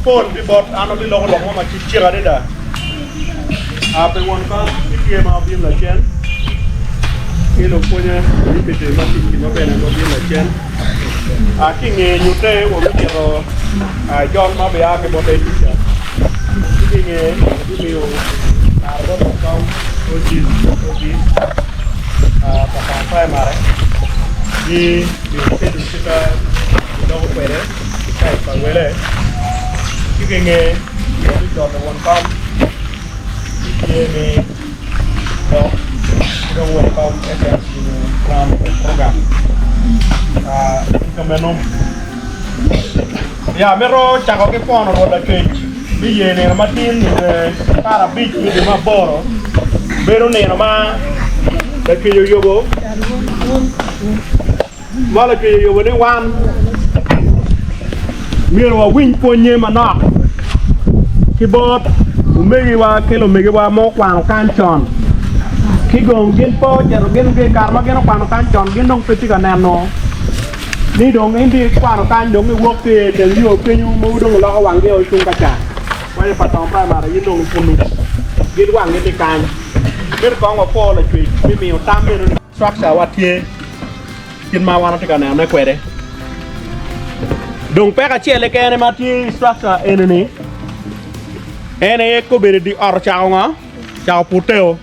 mapol pi bot an abiloko lok mo macik cik adada. A Pi won kom ki tye ma obino lacen, ki lupwonye deputy ma ticgi ma bene obino lacen. A Ki i nge nyutte wabicito i jol ma bia ki bot head teacher ci ki i nge wabimiyo kare bot won kom OG, OB pa Kang Primary ki miyo schedule kit ma giloko kwede i site pa wele ci ki i nge wabijolo won kom ki tye me lok ki dong won kom SMC me run the program. Ka meno ya amito cako ki pwono Rwot Lacwec me ye nino matin i dwe 15 me dwe me aboro bedo nino ma Lacwec oyubo Ma Lacwec oyubo ni wan myero wawiny pwonnye manok ki bot omegiwa ki lumegiwa ma okwano kany con ki dong gin pe ocito gin ki i kare ma gin okwano kany con gin dong pe tye ka neno ni dong in dong ikwano kany dong iwok ki i teng yo kenyo mogo dong iloko wangi o tung ka ca waco pa tong primary in dong ipunu gin wangi tye kany myero kong wapwo Lacwec me miyo tam meno ni Structure wa tye kit ma wan watye ka nenone kwede. Dong peko acel keken ma tye i structure eni-ni en aye kobedo di ot ocako ngo? Ocako puteo.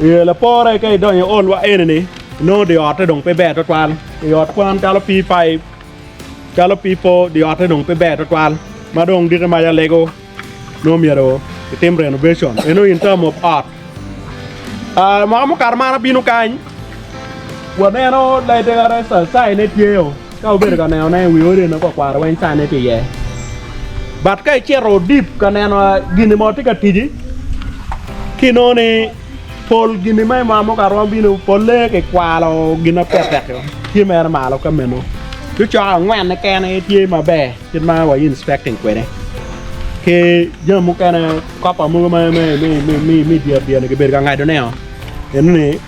I lapore ka idonyo i ol wa eni-ni nongo di otte dong pe ber tutwal. I ot kwan calo P5 calo P4 di otte dong pe ber tutwal ma dong diki mac alego nongo myero itim renovation eno in term of ot. Mwaka mukato ma an abino kany waneno lighting arrester sign-ne tye-o ka wubedo ka nenone i wi odi eni kwakwaro weng sign-ne tye iye but ka icito deep ka neno gini mo tye ka tic-ci ci inongo ni pol gini ma i mwaka mukato wabino polle kikwalo gin ma pire tek-ki tye mere malo ka meno ci cok angwenne keken aye tye maber. Kit ma wa inspecting kwede ki jami mukene kopa mogo ma me dyere dyere kibedo ka ngado neo enoni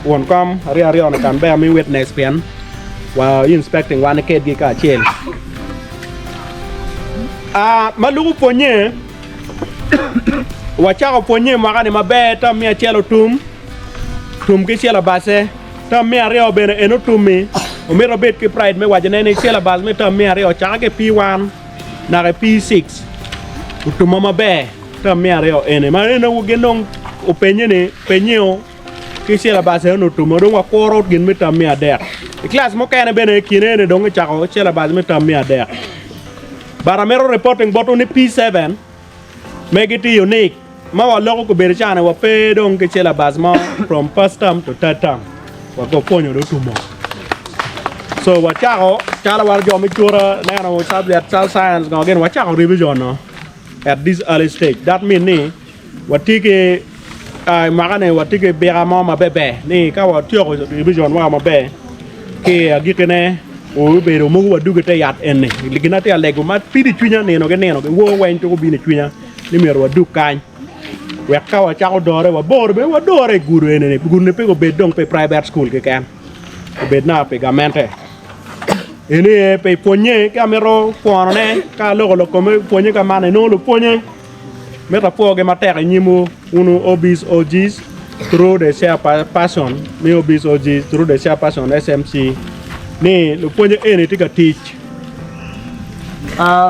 won kom aryo aryo ni can bear me witness pien wa inspecting wan kedgi kacel ma lubo pwonye wacako pwonye mwaka ni maber tam me acel otum tum ki sylabace. Tam me aryo bene en otum-mi, omito abed ki pride me wacone ni syllabus me tam me aryo ocakke ki P1 naka i P6 otumo maber tam me aryo eni ma en gin dong openye ni penyeo ki syllabus eno otumo dong wakuro gin me tam me adek. I class mukene bene i kine eni dong ocako syllabus me tam me adek. But amito reporting botwu ni P7 megi tye unique. Ma waloko gubedo cani wa pe dong ki syllabus mo from first term to third term wa go pwonyo do tumo so wacako calo wan jo me cura neno subject calo science ngo gini wacako revision no at this early stage that mean ni watye ki i mwaka ni watye ki bika mo maber ni ka watyeko revision wa maber ki agikine obedo mogo wadugo ite yat eni gin atye ka lego ma pido cwinya nino ki nino ki wor weng tuko bino i cwinya. ni myero wadug kany wek ka wacako dore wabor bene wadore i gudo eni-ni. Gudo-ni pe obed dong pi private school keken, obed naka pi gamente. Eni aye pi pwonye ka amito pwonone ka aloko lok kome pwonye ka man inongo lupwonye mito apwogi matek i nyimwu wun OBs OGs through the chairperson me OBs OGs through the chairperson SMC ni lupwonye eni tye ka tic.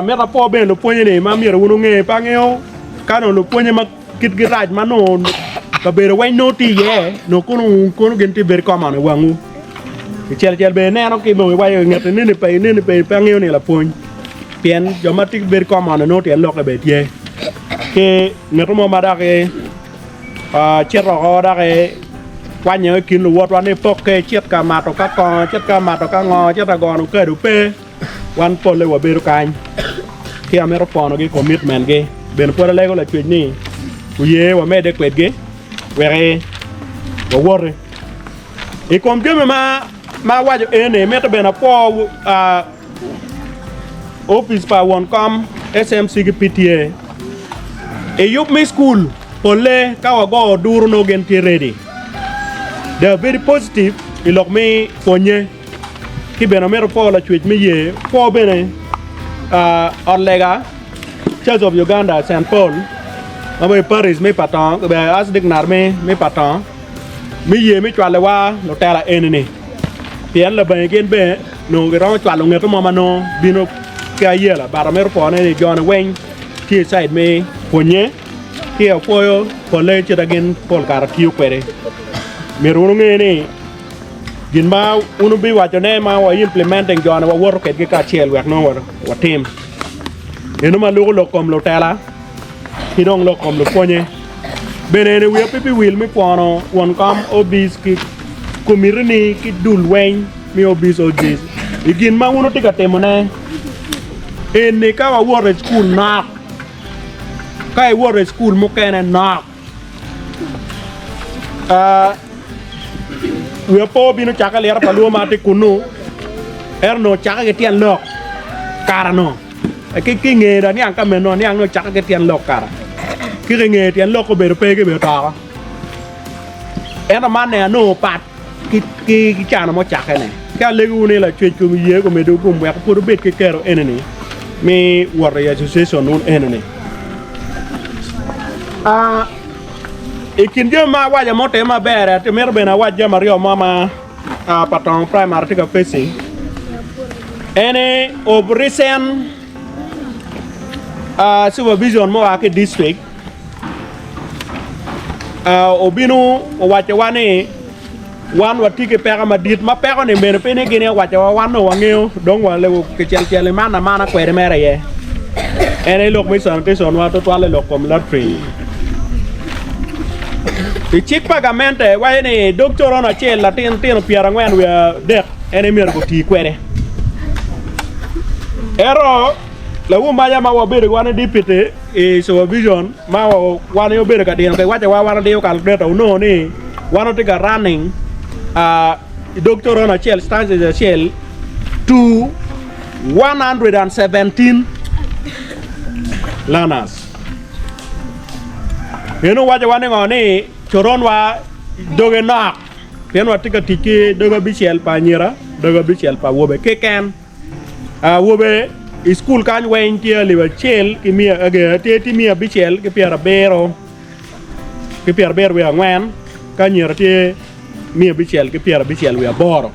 Mito apwo bene lupwonye-ni ma myero wun wunge pe angeyo ka nongo lupwonye ma kitgi rac ma nongo kabedo weng nongo tye iye nongo kono kono gin tye very common i wangwu kicel cel bene ineno ki dong iwaco ngeti neni pe neni pe pe angeyo ni lapwony pien jo ma tye very common nongo tyen lokke bene tye ki ngeto mo ma dok cito oko dok kwanye i kin luwotwa ni pokke cit ka mato ka kongo cit ka mato ka ngo cit ka gono kado pe wan polle wabedo kany ki amito pwonogi commitment gi bene pwod alego lacwec ni oye wamedde kwedgi wek wawoti i kom jami ma awaco eni mito bene apwo Opic pa won kom SMC ki PTA i yub me cukul polle ka wago oduru nongo gin tye ready. They are very positive i lok me pwonye ki bene amito pwo lacwec me ye pwo bene. Ot lega Church of Uganda Saint Paul ma bedo i parish me Patong Archdeaconry me Patong me ye me cwalowa lutela eni-ni pien labangi gin bene nongo giromo cwalo ngeto mo ma nongo bino ki ayela but amito pwone ni joni weng tye i cide me pwonye ki apwoyo polle cita gin pol kare tiyo kwede myero wun wunge ni Gin ma wun wubiwacone ma wa implementing jo-ni wawoto kedgi kacel wek nongo watim. Eno ma luko lok kom lutela ki dong lok kom lupwonye. Bene eni wiya pe biwil me pwono won kom OBs ki komitini ki dul weng me OBs OGs i gin ma wun wutye ka timone eni ka wawoto i cukul nok ka iwoto i cukul mukene nok. Wiya po bino cakke lyeto pa lwor ma atye kunnu, ento onongo ocakke ki tyen lok kara-nu. Ki i ngeye dong aniang ka meno aniang ni ocakke ki tyen lok kara. Ki i ngeye tyen lok obedo pe gibedo toko. Ento man ne anongo pat ki cano mucakke-ni. Ka alegowu ni Lacwec kom iye gumedwu gum wek pud wubed ki kero eni-ni me wot i association wun eni-ni. I kin jami ma awaco ma otimme maber-ri, amito bene awac jami aryo mo ma Patong Primary tye ka facing. En aye of recent supervision mua ki i district obino owacciwa ni Wan watye ki peko madit ma peko-ni bene pe ni gin aye owacowa wan dong wangeyo dong walego kicel cel iman amana kwede mere aye. En aye lok me sanitation wa tutwal i lok kom latrine. I cik pa gamente waco ni dog coron acel latin tino pyerangwen wiye adek en aye myero guti kwede. Ento lawu maca ma wabedo wan i dipiti i supervision ma wan aye obedo ka dino ki wacowa wan odiyo calculator onongo ni Wan watye ka running i dog coron acel stances acel to 117 learners. Eno waco wa ni ngo ni coron wa doge nok pien watye ka tic ki dog abicel pa anyira dog abicel pa awobe keken. Awobe i cukul kany weng tye alip acel ki miya tye abicel ki pyerabiro. ki pyerabiro wiye angwen, ka anyira tye 600 ki 58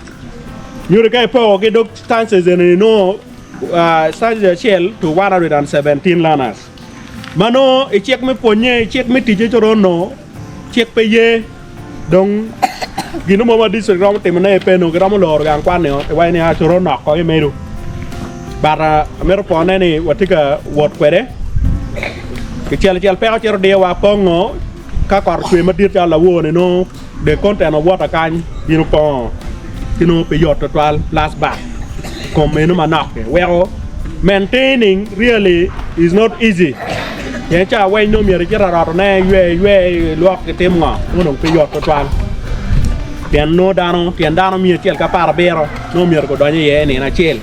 nyuto ka ipoko ki dog stances eni nongo stances acel to 117 learners ma nongo i cik me pwonye i cik me ticce coron nongo cik pe ye dong gino mo ma district romo timone pe nongo giromo loro gang kwan nio iwaco ni a coron nok kong imedo but amito pwone ni watye ka wot kwede kicel acel peko cito diyowa pongo ka kot ocwe madit calo lawor-ni nongo the content of water kany bino pongo ci nongo pe yot tutwal plus bak kom meno manok-ki weko maintaining really is not easy pien ca weng nongo myero icit arotone iywe iywe ilwok itim ngo nongo dong pe yot tutwal pien nongo dano tyen dano miya acel ki aparabiro nongo myero gudony iye i nino acel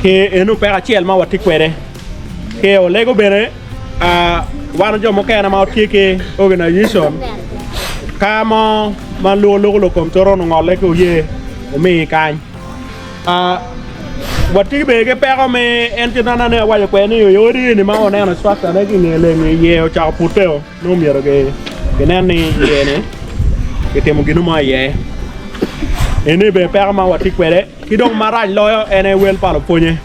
ki eno peko acel ma watye kwede ki olego bene wan jo mukene ma watye ki organization ka mo ma lwongo loko lok kom coron ongolle ki oye omi kany watye bene ki peko me en kit ma nene awaco kwede ni odi eni ma waneno structure ne ki nge leng iye ocako puteo nongo myero ginen ni iye-ni kitimo gin mo iye. Eni bene peko ma watye kwede ki dong marac loyo en aye wel pa lupwonye.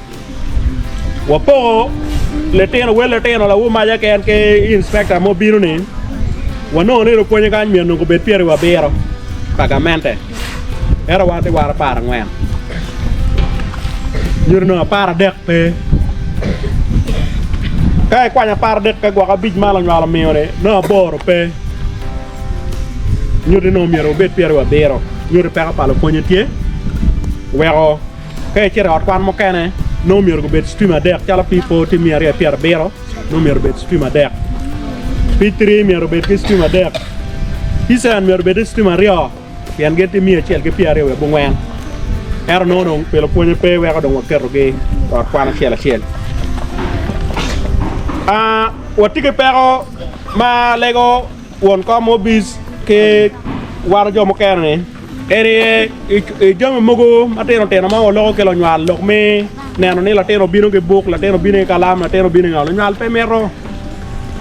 Wapoko litino wel litino lawu maca keken ki inspector ma obino-ni wanongo ni lupwonye kany myero onongo obed pyeraryo abiro pa gamente ento wan watye war aparangwen nyuto nongo aparadek pe. Ka ikwanyo aparadek ka gwok abic ma lanywal omiyo-ni nongo aboro pe nyuto ni nongo myero wubed pyeraryo abiro nyuto peko pa lupwonye tye weko ka icito i ot kwan mukene nongo myero gubed stream adek calo P4 tye 270 nongo myero obed stream adek P3 myero obed ki stream adek P7 myero obed ki stream aryo. Pien gin tye 100 ki 20 wiye abongwen, ento nongo dong pi lupwonye pe weko dong waketogi i ot kwan acel acel. Watye ki peko ma lego won kom obic ki wan jo mukene-ni. En aye i jami mogo matino tino ma waloko ki lunywal lok me neno ni latin obino ki buk, latin obino ki kalam, latin obino ki ngo. Lunywal pe mito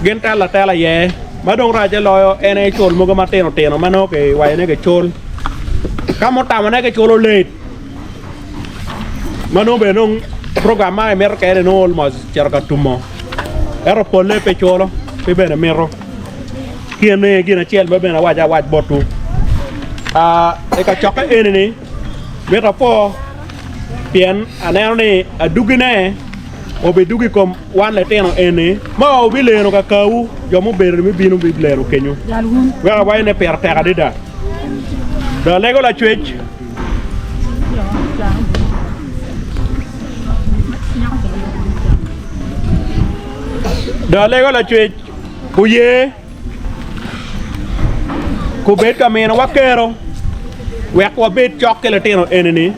gin telo atela iye. Ma dong racce loyo en aye cul mogo matino tino ma nongo kiwaco ni kicul. Ka mutamone kiculo late ma nongo bene dong program ma imito kene nongo almost cito ka tumo ento polle pe culo pe bene mito. Pien aye gin acel ma bene awaco awac botwu i kacokke eni-ni, mito apwo pien aneno ni adugine obidwogo i kom wan litino eni ma wubileno kakawu, jo mubedo ni bibino bileno kenyu. Wek awaco ni pire tek adada. Dong alego Lacwec. Dong alego Lacwec. Oye kubed ka minowa kero wek wabed cok ki litino eni-ni,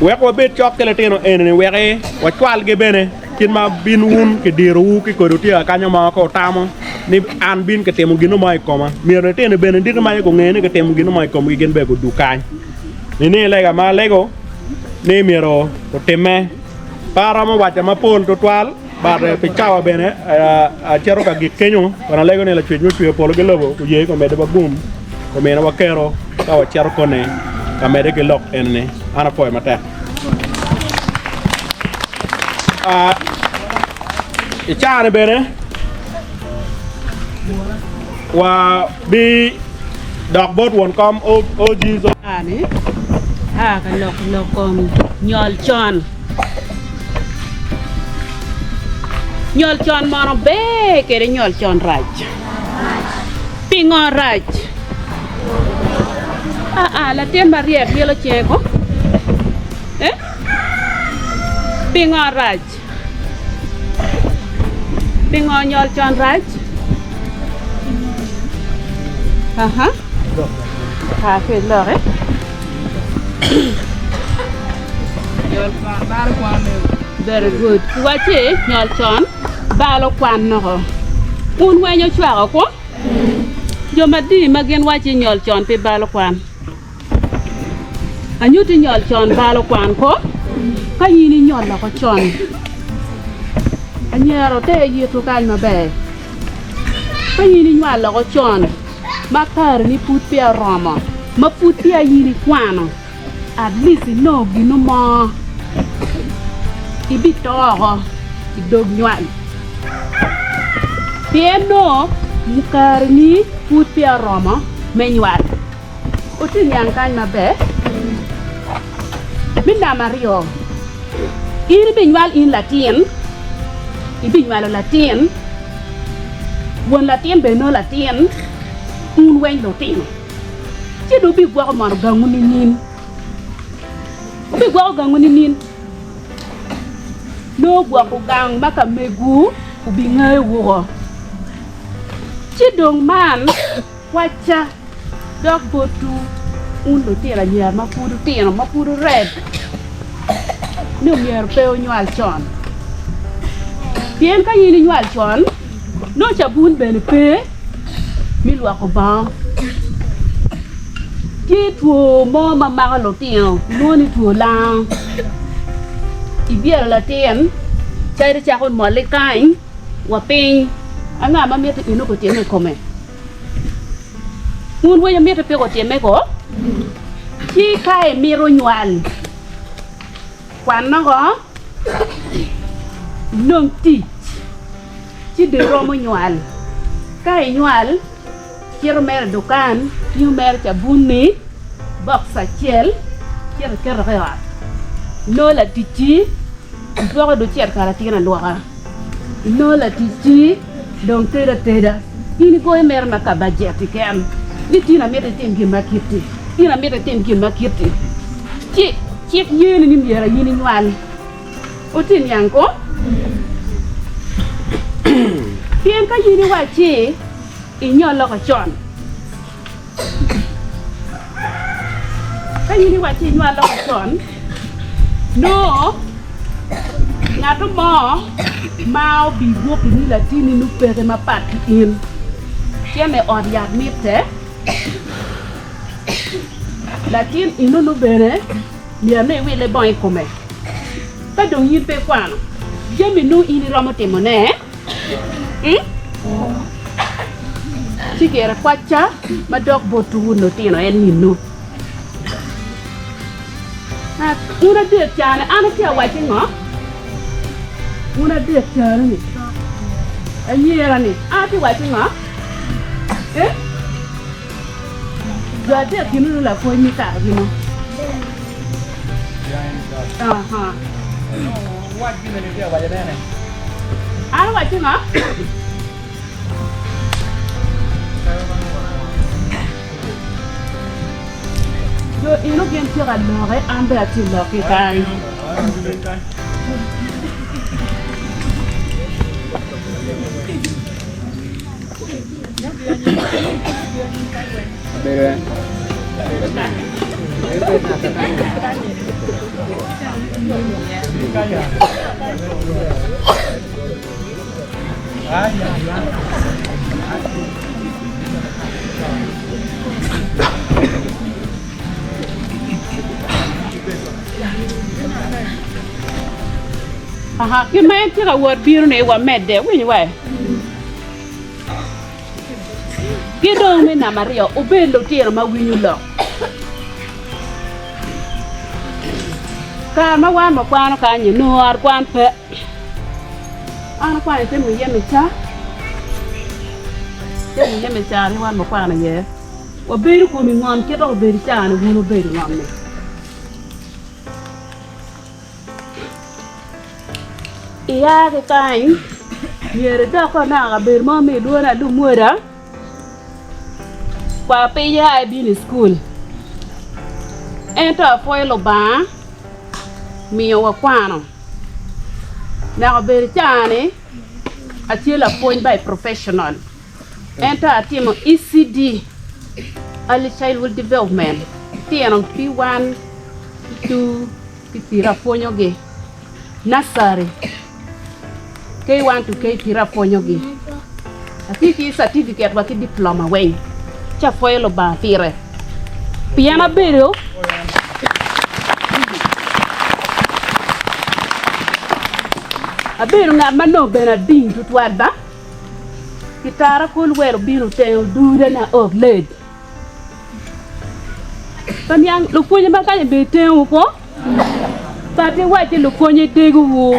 wek wabed cok ki litino eni-ni wek wacwalgi bene kit ma bin wun kidirowu ki kodi wutye ka kanyo mo ka wutamo ni an bin kitimo gin mo i koma. Myero litino bene diki ma aye gunge ni kitimo gin mo i komgi gin bene gudug kany. Nini lega ma alego ni myero otimme. Pe aromo waco mapol tutwal. But pi cawa bene acito ka gik kenyo kun alego ni Lacwec me cweyo polo ki lobo oye omedde wa gum omine wa kero ka wacito kone ka medde ki lok enini. An apwoyo matek. I caa-ni bene wa bi dok bot won kom OG. Caa-ni aa ka loko lok kom nyol con. Nyol con mono ber kede nyol con rac? Pingo rac? Aa, latin maryek yelo cinge ko? Eh? Pingo rac? Pingo nyol con rac? Aha. Aa, ki iloki. Very good. Wacci nyol con balo kwan noko. Wun weny ocwako kwo? Jo madii ma gin wacci nyol con pe balo kwan. Anyutti nyol con balo kwan ko? Ka in inyol oko con, anyira oter yitwu kany maber. Ka in inywal oko con ma kareni pud peya oromo, ma pud peya in ikwano, at least inongo gino mo, ibito oko i dog nywal. Pien nongo kareni pud peya oromo me nywal. Wutye niang kany maber? Me namba aryo, in ibinywal in latin, ibinywalo latin, won latin bene nongo latin, un weng lutino. Ci dong wubigwoko mono gangwu nining? Wubigwoko gangwu nining? Nongo gwoko gang ma ka megwu obingeyo wuko. Ci dong man. Wacca dok botwu, wun lutino anyira ma pud wutino, ma pud wureb, ni myero pe wunywal con. Pien ka in inywal con, nongo cabun bene pe me lwoko bongo. Tye two mo ma mako lutino, kilwongo ni two lango. Ibyelo latin, cadi cako moli kany wa piny. Anga ma mito eno gutime i kome? Wun weng wumito pe gutimme ko? Ci ka imito nywal, kwan woko, inong tic, ci dong iromo nywal. Ka inywal, cito mere i dukan, tingo mere cabunni, box acel, cito iketo woko i ot. Inongo laticci, idwoko dong icito ka latin alwoka. Inongo laticci dong tedo ateda, in igoyo mere ma ka bajet keken ni tin amito itim gin ma kiti, tin amito itim gin ma kiti. Ci cik yeni ni myero in inywal. Wuti niang ko? Pien ka in iwacci inyol loko con, Ka in iwacci inywal loko con, nongo ngat mo ma obigwoki ni latinni nongo peke mapat ki in. Cente i ot yat mitte. Latin enunu bene myero nongo iwille bongo i kome. Ka dong in pe ikwano jami nongo in iromo timone, ci gire kwacca ma dok botwu wun lutino en nino. Wun adek cane, an atye ka wacci ngo? Wun adek cane-ni, anyira-ni, an atye ka wacci ngo? Eh? Jo adek gin onongo lapwony me karegi-nu. Aha. An awacci ngo? Jo eno gin tye ka loke, an bene atye loki kany. Kit ma en tye ka wot bino-ni wamedde, iwinyo wa? Ki dong me namba aryo, wubed lutino ma winyo lok. Kare ma wan wakwano kany-nyi, nongo ot kwan pe. An akwano i te muyeme ca, te muyeme ca ni wan wakwano iye. Wabedo kom i ngom kit ma obedo i ca-ni wun wubedo i ngom-mi. Ia ki kany, myero idok ka onongo kabedo mo ma ilwongo ni alumwoda, kwa piny ia ibino i cukul. Ento apwoyo Lubanga miyo wakwano naka obedo caa-ni atye lapwony by professional ento atimo ECD, Early Childhood Development, tino P1, P2, P3 apwonyogi. Nursery, K1 to K3 apwonyogi. Atye ki certificate wa ki diploma weng ci apwoyo Lubanga pire pien abedo abedo ngat ma nongo bene ading tutwal ba kitara kul wel obino otengo duda na ok led. Pe niang lupwonye ma kany bene tengowu ko? But iwacci lupwonye degowu.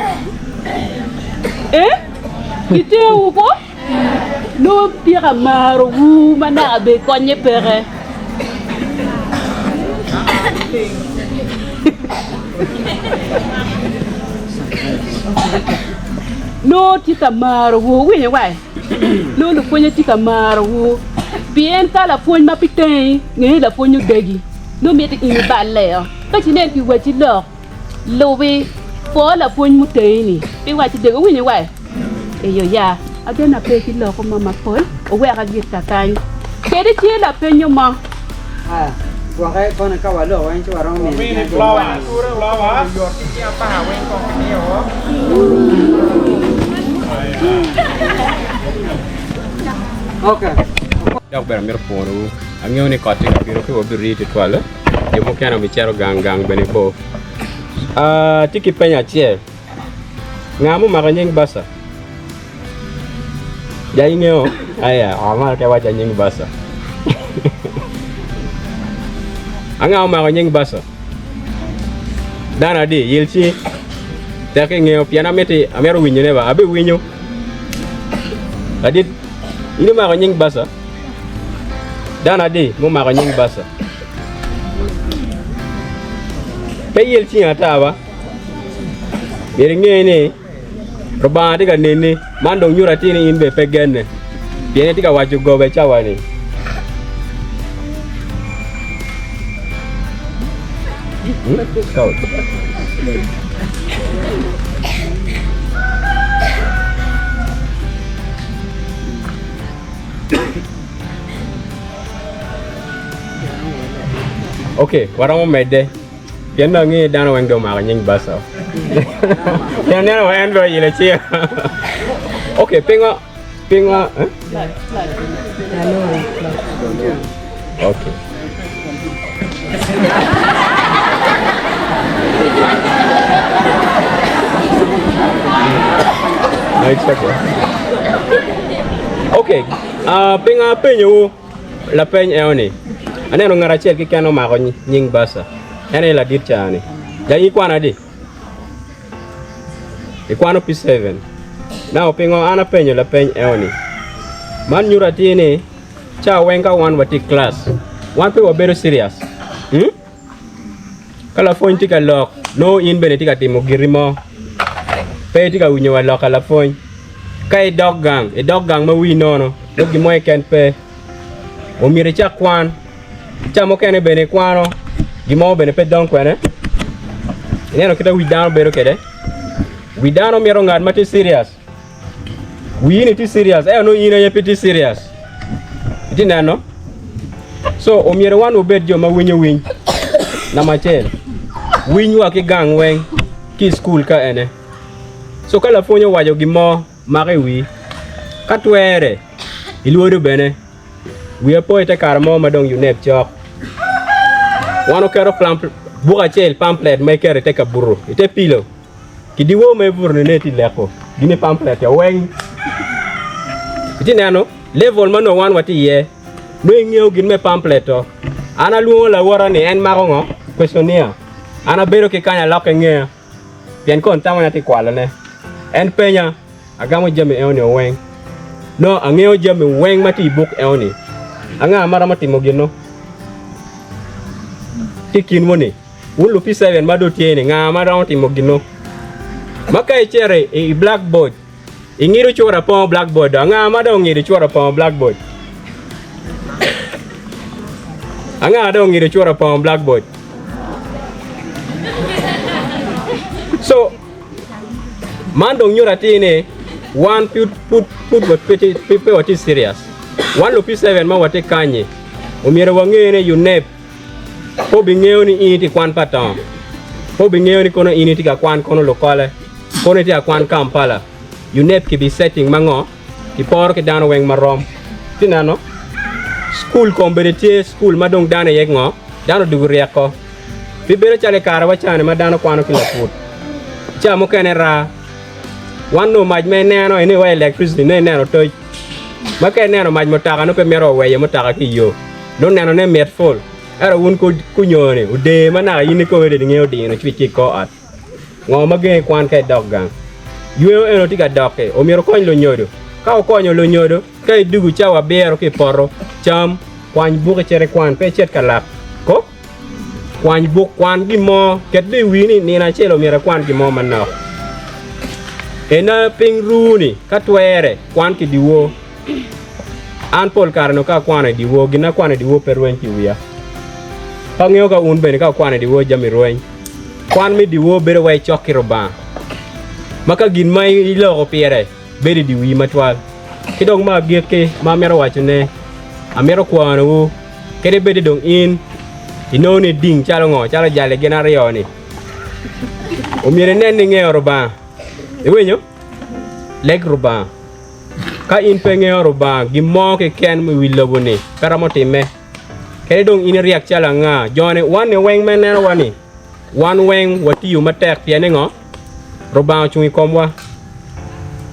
Eh? Gitengowu ko? Nongo tye ka marowu ma naka bene konye peke. Nongo tye ka marowu. Iwinyo wai? Nongo lupwonye tye ka marowu pien ka lapwony ma pe tengi nge ni lapwony odegi nongo miti in iballe o. Ka ci nen kiwacci lok lubi pwo lapwony mutengi ni pe iwacci degi owinyo wa eyo ya. Agena pe ki loko mo mapol owek agik kakany kadi tye lapenyo mo. Aya, gwoke kono ka waloko weng ci waromo mini Flowers, flowers. Okay. Dok bene amito pwonowu. Angeyo ni kot tye ka bino ki wabiri tutwal. Jo mukene obicito gang gang bene po. Ah, tye ki penyo acel. Nga mumako nying Basa? Ja ingeyo? Aya, amaro ke waca nying Basa. Anga omako nying Basa? Dano adi? Yel ci. Tek ingeyo pien amiti amito winyone ba. Abiwinyo. Ladit, in imako nying Basa? Dano adi mumako nying Basa? Pe iyel cingi ata ba. Myero inge ni Rubanga tye ka neni, man dong nyuto atir ni in bene pe genne, pien itye ka waco goba i cawa-ni. Ok, waromo medde. Pien dong angeyo dano weng dong omako nying Baca. Pien aneno wa en bene oilo cinge. Ok, pingo pingo eh? Ok. No, it's okay. Okay, uh, pingo apenyowu lapeny eo-ni? Aneno ngat acel keken omako nying basa. En aye ladit ca-ni. Ja in ikwano adi? Ikwano P7. Now, pingo an apenyo lapeny eo-ni? Man nyuto atir ni ca weng ka wan watye i class, wan pe wabedo serious. Hmm? Ka lapwony tye ka lok, nongo in bene itye ka timo giti mo. Pe itye ka winyo wa lok ka lapwony. Ka idok gang, idok gang ma wii nono, nongo gin mo keken pe. Omyero icak kwan. Ca mukene bene ikwano, gin mo bene pe dong kwene. Ineno kit ma wi dano bedo kwede? Wi dano mito ngat ma tye serious. Wii ni tye serious ento nongo in aye pe itye serious. Itye neno? So omyero wan wabed jo ma winyo winy. Namba acel, winy wa ki gang weng ki i cukul ka ene. So ka lapwony owaco gin mo, mako i wii. Ka twere, ilwodo bene. Wiya po i te kare mo ma dong UNEP cok. Wan oketo buk acel pamphlet ma iketo i te kabuto, i te pilo. Ki dyewor ma ibuto ni itye leko gin i pamphlet ca weng. Itye neno level ma nongo wan watye iye nongo ingeyo gin me pamphlet to. An alwongo lawota ni en mako ngo? Questionnaire. An abedo ki kany alokke ngeya pien kono tamo ni atye kwalone. En penya agamo jami eno ni weng. Nongo angeyo jami weng ma tye i buk eno ni. Anga ma romo timo gin-nu? Ki i kinwu ni. Wun lu P7 ma dong tye ni nga ma romo timo gino? Ma ka icito i blackboard ingido cura pongo blackboard do anga ma dong ongido cura pongo blackboard? Anga dong ongido cura pongo blackboard? So man dong nyuto atir ni wan pud pud pud pe watye serious. Wan lu P7 ma watye kanyi omyero wange ni UNEP Pe obingeyo ni in itye kwan pa tongo. Pe obingeyo ni kono in itye ka kwan kono lukole, kono itye ka kwan Kampala. UNEP kibi setting ma ngo? Kiporo ki dano weng marom. Itye neno? Cukul kombeddi tye cukul ma dong dano iye ngo? Dano odugu ryeko. Pe bedo calo i kare wa cani ma dano kwano ki laput. Ca mukene raa. Wan nongo mac ma ineno eni wa electricity nongo ineno toc. Ma ka ineno mac mutoka nongo pe mito wa weyo mutoka ki i yo. Nongo neno ne mit ful. Ento wun kunyoni oder ma naka in ikobe dong ingeyo dino cwic ki i kor ot. Ngo ma gengi kwan ka idok gang? Yweyo eno tye ka dok-ki, omyero okony lunyodo. Ka okonyo lunyodo, ka idugu cawa abiro ki i poto cam, kwany buk icit ikwan, pe icit ka lak. Ko? Kwany buk, kwan gin mo, ket dong i wii ni nino acel omyero akwan gin mo manok. Ena piny ru-ni, ka twere, kwan ki dyewor. An pol kare nongo ka akwano i dyewor, gin ma akwano i dyewor pe rweny ki i wiya. Pe angeyo ka wun bene ka wukwano i dyewor jami rweny. Kwan me dyewor bedo wai cok ki Rubanga, ma ka gin ma iloko pire bedo i dye wii matwal. Ki dong me agikki ma amito wacone, amito kwanowu, kadi bed ni dong in inongo ni iding calo ngo, calo jali gin aryo-ni, omyero inen ni ingeyo Rubanga. Iwinyo? Leg Rubanga. Ka in pe ingeyo Rubanga, gin mo keken i wi lobo-ni pe romo timme. Kadi dong in iryek calo anga, jo-ni wan-ni weng ma inenowa-ni, wan weng watiyo matek pien ni ngo? Rubanga ocung i komwa.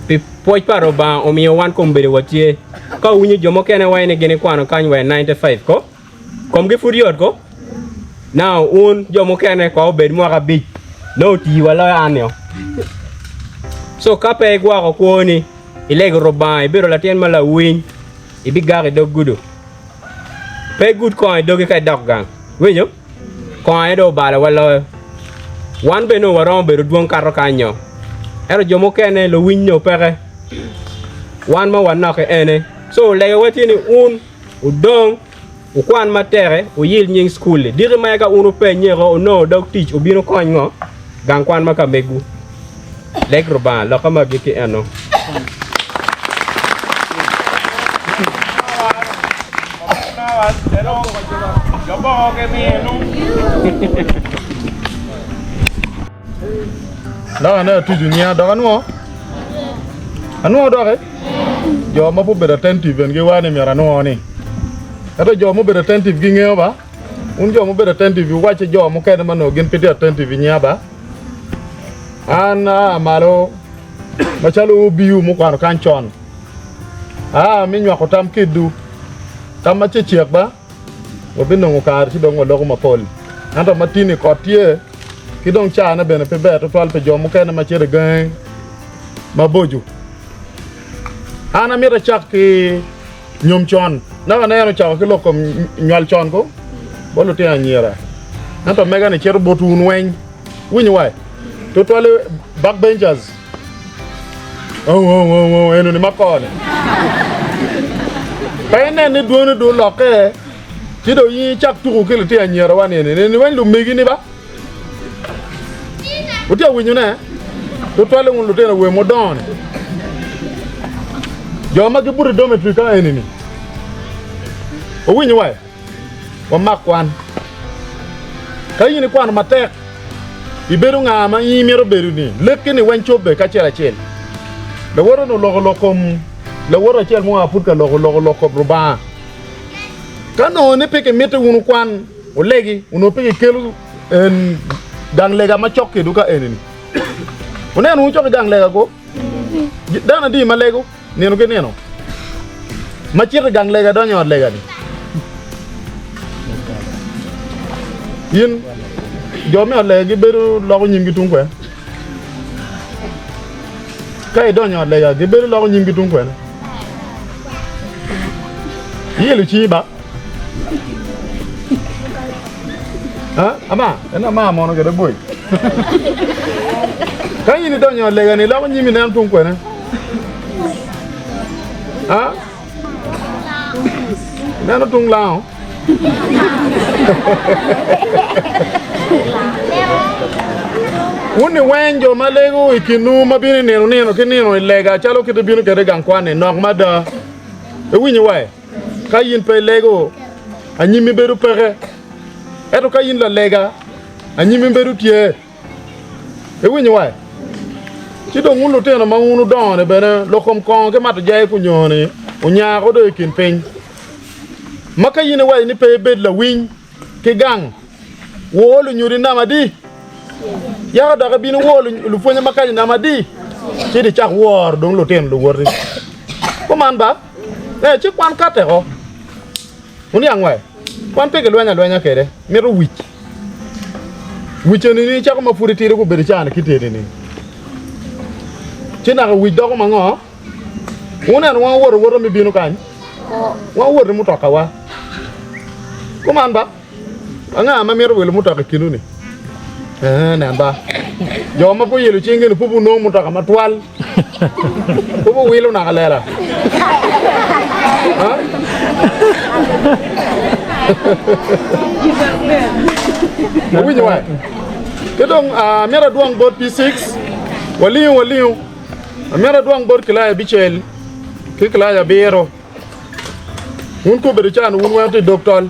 Pi pwoc pa Rubanga omiyo wan kombeddi watye. Ka wuwinyo jo mukene waco ni gin ikwano kany wa i 95 ko? Komgi pud yot ko? Now wun jo mukene kong obed mwaka abic nongo otii wa loyo an-nio. So ka pe igwoko kwoni, ilego Rubanga, ibedo latin ma lawiny, ibigak i dog gudo. Pe igud kongo i dogi ka idok gang. Iwinyo? Kongo aye dong obalo wa loyo. Wan bene nongo waromo bedo dwong kato kany-nyo. Ento jo mukene luwiny nongo peke. Wan ma wanokke ene. So legawa tye ni wun Wudong, wukwan matek, wuyil nying cukul-li. Diki ma eka wun wupennyeko, wunongo dog tic, wubin wukony ngo? Gang kwan ma ka megwu. Leg Rubanga, lokka me agikki eno. Dok aneno atuco nyinga dok anwo? Anwo doki? Jo ma pe obedo attentive bene giwaco ni myero anwo ni. Ento jo ma obedo attentive gingeyo ba? Wun jo mubedo attentive wuwacce jo mukene ma nongo gin pe tye attentive inyinga ba. An aa malo macalo OBU mukwano kany con. Aa me nywako tam kedwu. Tam ma cecek ba wabinongo kare ci dong waloko mapol. Ento ma tini kot tye ki dong caane bene pe ber tutwal pi jo mukene ma cito i gangi maboco. An amito acak ki nyom con. Naka aneno ocako ki lok kom nywal con ko bot lutino anyira. Ento mega-ni cito bot wun weng. Winyo wa? Tutwal back benchers. Oh, oh, oh, oh, eno ni makone. Pe inen ni dwone do lokke ci do in icak tuku ki lutino anyira wa ni eni. Ni weng lumegi ni ba. Wutye ka winyone? Tutwalle wun lutino wer mudongo-ni, jo ma gibuto i dormitory ka eni-ni, wuwinyo wa? Wamak kwan. Ka in ikwano matek, ibedo nga ma in imito bedo-ni, lekki-ni weng cobbe kacel acel. Lawote-ni oloko lok kom lawote acel mua pud ka loko, oloko lok kom Rubanga. Ka nongo ni pe kimiti wun wukwan, Wulegi, onongo pe kikelo en gang lega macok kedwu ka eni-ni. Wuneno wun cok ki gang lega ko? Dano adi ma lego nino ki nino ma cito i gang lega donyo i ot lega-ni? In, jo me ot lega gibedo loko nyimgi tung kwene? Ka idonyo i ot lega gibedo loko nyimgi tung kwene? Iyelo cingi ba? Ha? Ama, en ama mono kede boy. Ka in idonyo i ot lega-ni iloko nyimi ineno tung kwene? Ha? Ineno tung lango? Wun ni weng jo ma lego i kinwu ma bino i nino nino ki nino i lega calo kit ibino kwede i gang kwan-ni nok mada. Iwinyo wa? Ka in pe ilego, anyimmi bedo peke. Ento ka in lalega, anyimmi bedo tye. Iwinyo wa? Ci dong wun lutino ma wun wudongo-ni bene, lok kom kongo ki mato jayi kunyoni onyako dong i kin piny. Ma ka in iwaco ni pe ibed lawiny ki gang, wor lunyodi nam adi? Yaka dok ibino wor lupwonye ma kany nam adi? Ci icak woro dong lutino luwoti. Kuman ba? Ee, ci kwan katte ko. Wuniang wa? Kwan pe gilwenyo alwenya kwede, mito wic. Wic eni ni cako ma pud itidi gubedo cani kit eni ni. Ci naka wic doko ma ngo? Wuneno wan woto woto mi bino kany? Wan woto i mutoka wa. Kuman ba? Anga ma mito wilo mutoka i kinwu ni? Ee, nen ba. Jo ma pe oyelo cinggi ni pud wunongo mutoka matwal. Pud wuwilo naka lela. Ha? Wuwinyo wa? Ki dong ah, amito adwong bot P6. Walingo, walingo. Amito adwong bot kilaci abicel ki kilaci abiro. Wun kobedo can wun weng wutye i dog tol.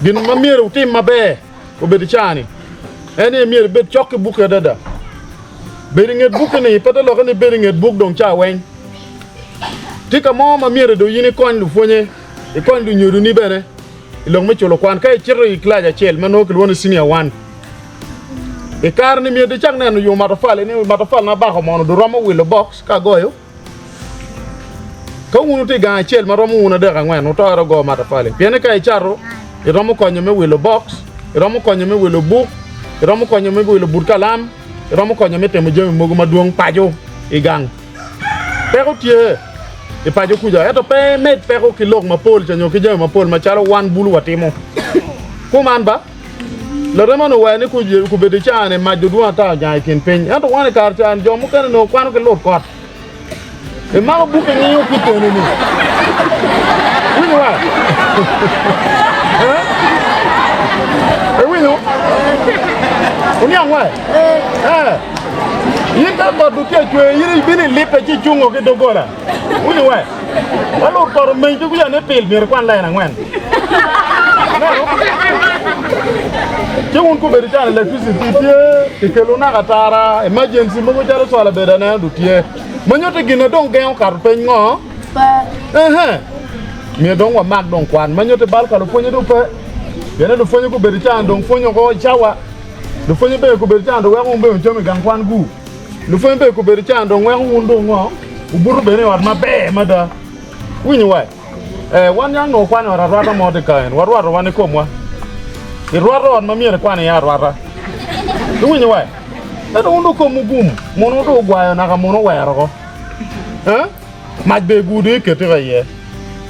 Gin ma myero wutim maber obedo caa-ni en aye myero ibed cok ki bukki adada. Bedo i nget bukki-ni pe te lokke ni ibedo i nget buk dong caa weng. Tye ka mo ma myero dong in ikony lupwonye, ikony lunyodoni bene i lok me culo kwan. Ka icito i kilac acel ma nongo kilwongo ni senior one, i kare-ni myero dong icak neno yo matafali ni matafali na abako mono dong romo wilo box ka agoyo. Ka wun wutye i gang acel ma romo wun adek angwen, wutoro go matafali. Pien ni ka icato, iromo konyo me wilo box, iromo konyo me wilo buk, iromo konyo me wilo but kalam, iromo konyo me timo jami mogo madwong paco i gang. Peko tye i paco kuca, ento pe imed peko ki lok mapol ca nyo ki jami mapol macalo wan bulu watimo. Kuman ba, larema onongo waco ni kobedo i caa-ni mac dong dwong ata onyang i kin piny, ento wan i kare ca-ni jo mukene onongo kwano ki lut kot. Imako buk ingiyo ki teni ni. Winyo wa? Eh? Iwinyo? Uniang wa? Eh. In ka kot dong tye cwer, in ibino ilipe ci icungo ki doggola. Winyo wa? Ka lut kot omeny ki kuca ni pil myero ikwan lain angwen. Neno? Ci wun gubedo calo electricity tye, kikelo naka tara, emergency mogo calo sola bene aneno dong tye. Ma nyuto gin na dong gengo kato peny ngo? Ehe. Myero dong wamak dong kwan ma nyuto bal ka lupwonye dong pe. Pien ni lupwonye gubedo can dong pwonyo oko i cawa. Lupwonye bene gubedo can dong weko wun bene wucamo i gang kwan gu. Lupwonye bene gubedo can dong weko wun dong ngo wubuto bene i ot maber mada. Iwinyo wa? Ee, wan yang nongo wakwanyo ot arwata mo tye ka en, warwato wan i komwa. Irwato ot ma myero ikwan iye arwata. Iwinyo wa? Ento wun dong komwu gum, muno dong ogwayo naka muno owero oko. Eh? Mac bene gudo iketiko iye.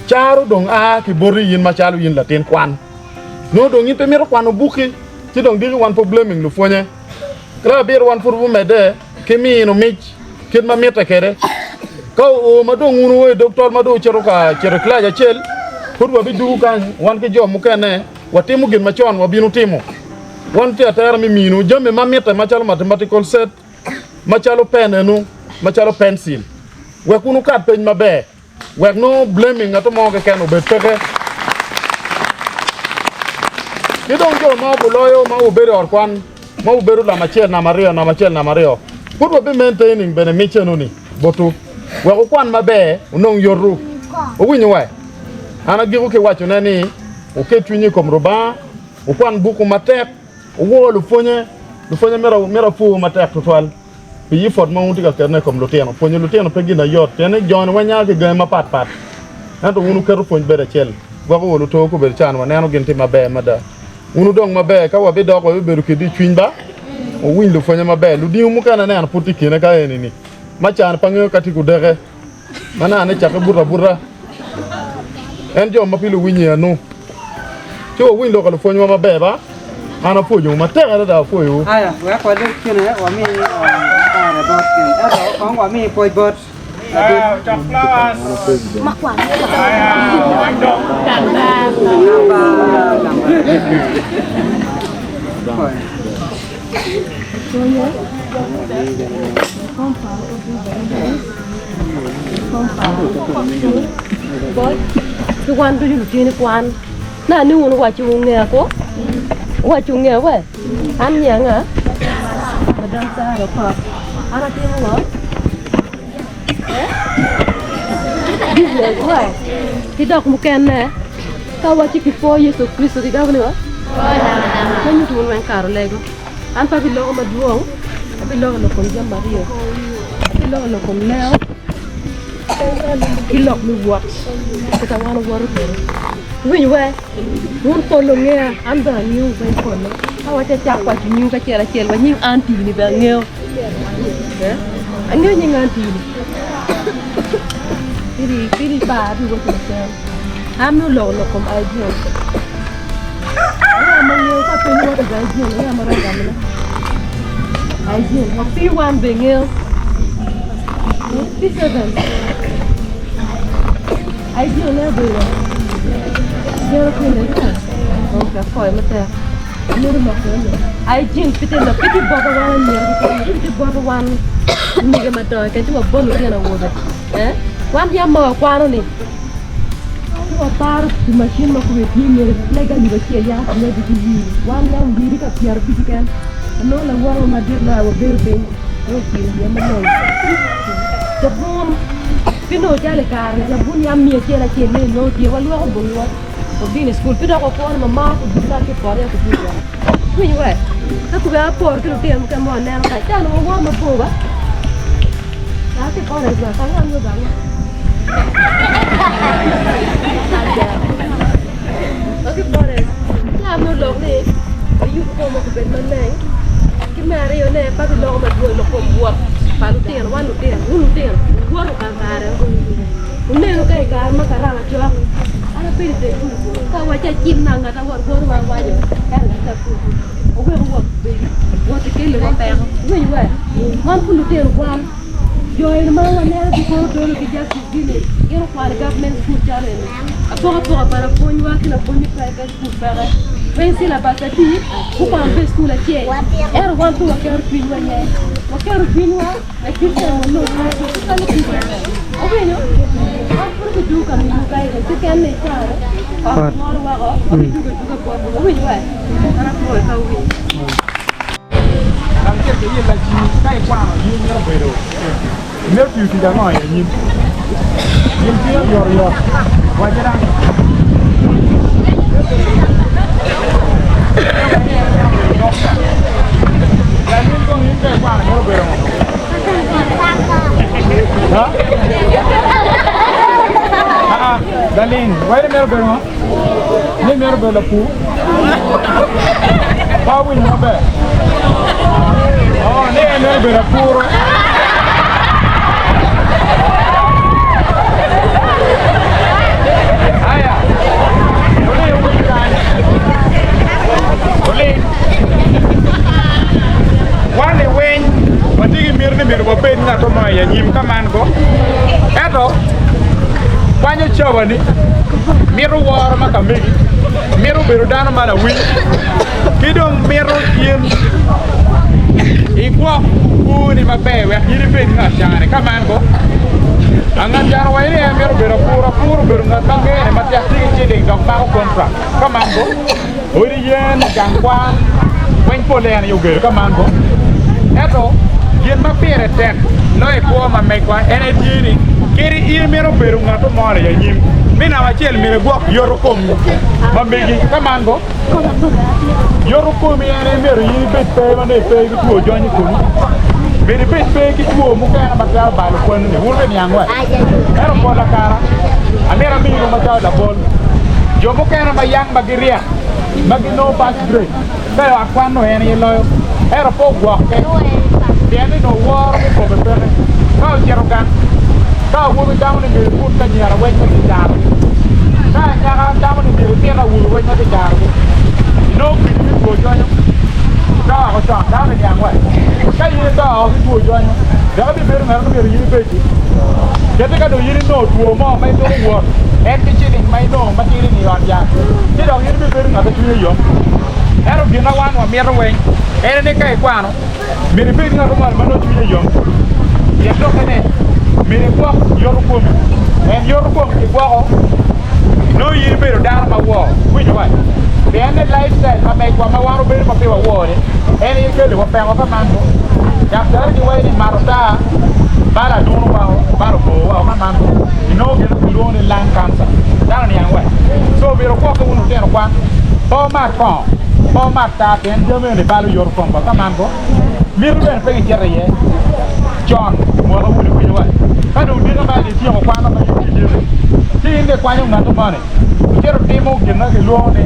Caro dong a ki boti in macalo in latin kwan. Nongo dong in pe imito kwano bukki, ci dong diki wan pe blaming lupwonye. Kare abiro wan pud wumedde ki mino mic kit ma mitte kwede. Ka oo ma dong wun wuo i dog tol ma dong wucito ka cito i kilac acel, pud wabidugo kany wan ki jo mukene watimo gin ma con wabino timo. Wan tye atera me mino jami ma mitte macalo mathematical set, macalo pen eno, macalo pencil, wek wun wukat peny maber. Wek nongo blaming ngat mo keken obed peke. Ki dong jo ma guloyo ma wubedo i ot kwan ma wubedo namba acel, namba aryo, namba acel, namba aryo, pud wabi maintaining bene mic enoni botwu wek wukwan maber wunong yotwu. Wuwinyo wa? An agiko ki wacone ni wuket cwinywu i kom Rubanga, wukwan bukwu matek, wuwor lupwonye, lupwonye myero apwowu matek tutwal. Pi effort ma wun wutye ka ketone i kom lutino, pwonyo lutino pe gin ayot pien ni joni weng nya ki gangi mapat pat ento wun wuketo pwony bedo acel gwoko wa luto gubedo can waneno gin tye maber mada. Wun wudong maber ka wabidok wabibedo kidi i cwiny ba wuwiny lupwonye maber. Ludingo mukene aneno pud tye i kine ka eni ni ma can pe angeyo ka tye kudeke. Ma nane cakke buto abuta, en jo ma pe luwinye anu. Ci wawiny lok pa lupwonywa maber ba? An apwonyowu matek adada, apwoyowu. Aya, wek walub kine, wami kare bot gin. Ento kong wami pwoc bot ladit. Namba, namba. Ki wan ducu lutini kwan na ni wun wuwaco wungea ko wuwaco wungea we an nyinga anga madam Sarah Okot an atimo ngo business we ki dok mukene ka waco ki pwo Yecu Kricito kigamo ni ngo me nyuto wun weng kare olego. An pe abiloko madwong, abiloko lok kom jami aryo, abiloko lok kom lengo ki lok me wot kit ma wan wawoto kwede. Iwinyo we? Wun pol wungeya, an bene angeyo weng pole. Ka waco acak waco nying kacel acel wa nying anti-ni bene angeyo. Angeyo nying anti-ni. Pidi par abiwoto lacen. An me oloko lok kom IGN. Anga ma ngeyo ka piny woto ga IGN anga ma romo gamone? IGN wa P1 be ngeyo. P7 IGN ne obedo gero kine ok akoyo matek. Amito lok eno. IGN pite lok pite boto wan anyira keken pite boto wan mege madongo keken ci wabolo lutino awobe. Eh? Wan yam ma wakwano ni Ci waparo pi macin ma kome tye myero leg alip acel yaka kimedo ki wii. Wan yam wiri ka 50 keken. Anongo lawotwa madit loyo wabedo piny me ocimo iye malongo. Cabun pi nongo calo i kare-ni cabun yam miya acel acel me inongo tye walwoko bongiwa wabino i cukul pi dok wakwo ni mama odwogi ki i poto yaka odwogi woko. Iwinyo we? Ka kube aporo ki lutino mukene ma waneno kany ca onongo wawoto mabor ba. Aa ki i forest ba kanga nyo ganga. Aa ki i forest ca me olok ni ayub komwa obed maleng ki me aryone pe abiloko madwong lok kom wot pa lutino wan lutino wun lutino wuwoto kakare wuneno ka i kare ma karama cok an abedo i teng gudu ka awaco acim na ngat awot woto wa awaco ento ngat akur oweko wot obedi wot keliwa peko iwinyo wa wan pud lutino kwan jo eni ma waneno gi kono dolo ki justice gini gin okwano i government school calo eni apokapoka pa lapwonywa ki lapwony me private school peke piny syllabus adi gukwano pe i school acel ento wan pe waketo cwinywa iye waketo cwinywa Imito tiyo tic ango i anyim? Gin tye oyotoyot. Wacce dang. Lanin kong in ka ikwano mito bedo ngo? Ha? Aa, Lalin, wai mito bedo ngo? Ni mito bedo lapur? Pe awinyo maber. Oh, ni en mito bedo apur. Aya, oling wun kany. Oling. Wan liweny watye ki miti ni myero wabed ngat mo i anyim ka man go. Ento kwanyo cawani mito woro ma ka megi, mito bedo dano ma lawiny, ki dong mito in igwok kwoni maber wek in ibed ngat cani. Ka man ko, a ngat cani owaco ni en mito bedo apur, apur obedo ngat ma ngene matek tye ki ciling dok mako kontrak. Ka man ko, odi yen, gang kwan, weng pole en aye ogedo. Ka man ko, ento gin ma pire tek loyo i kwo ma megwa en aye tye ni kadi in imito bedo ngat mo i anyim, me namba acel myero igwok yoto kom ma megi. Ka man ko, Yoto komi en aye myero in ibed pe ma nongo ipe ki two jony i komi, myero ibed pe ki two mukene ma twero balo kwanni. Wun bene niang wa. Ento pol akara, amito amini macalo labol, jo mukene ma yang ma giryek, ma ginongo first grade, ka i ot kwan nongo en aye loyo, ento pe ogwokke pien ni nongo woro me kome peke. Ka ocito gang, ka awobi gamo ni myero eput ka anyira weng ma tye i carogi, ka anyaka gamo ni myero epit awobe weng ma tye i carogi, inongo kidi me two jonyo ito woko con, dano biniang wa. Ka in ito woko ki two jonyo, dok ibibedo ngat ma myero in ibedi. Keti ka dong in inongo two mo ma ituko wot en ki ciling ma inongo matidi-ni i ot yat, ci dok in ibibedo ngat ma cwinye yom. Ento gin ma wan wamito weng en aye ni ka ikwano, myero ibed ngat mo ma nongo cwinye yom. Pien lokke ni, myero igwok yoto komi. En yoto kom kigwoko, nongo in ibedo dano ma wor. Iwinyo wa? Pien ni lifestyle ma megwa ma wan wabedo ma pe wawor-ni, en aye keliwa peko ka man ko. Daktari giwaco ni mato taa balo aduno woko, balo bor woko ka man ko. Inongo gin ma kilwongo ni lung cancer. Dano oniang wa? So myero wugwokke wun lutino kwan. Pe wumat kongo, pe wumat taa pien jami eni balo yoto kom wa. Ka man ko, miti bene pe gicito iye con mwaka wuni winyo wa. Ka dong diki ma ityeko kwano ma in tye iditi, ci in dong ikwanyo ngat moni icito itimo gin ma kilwongo ni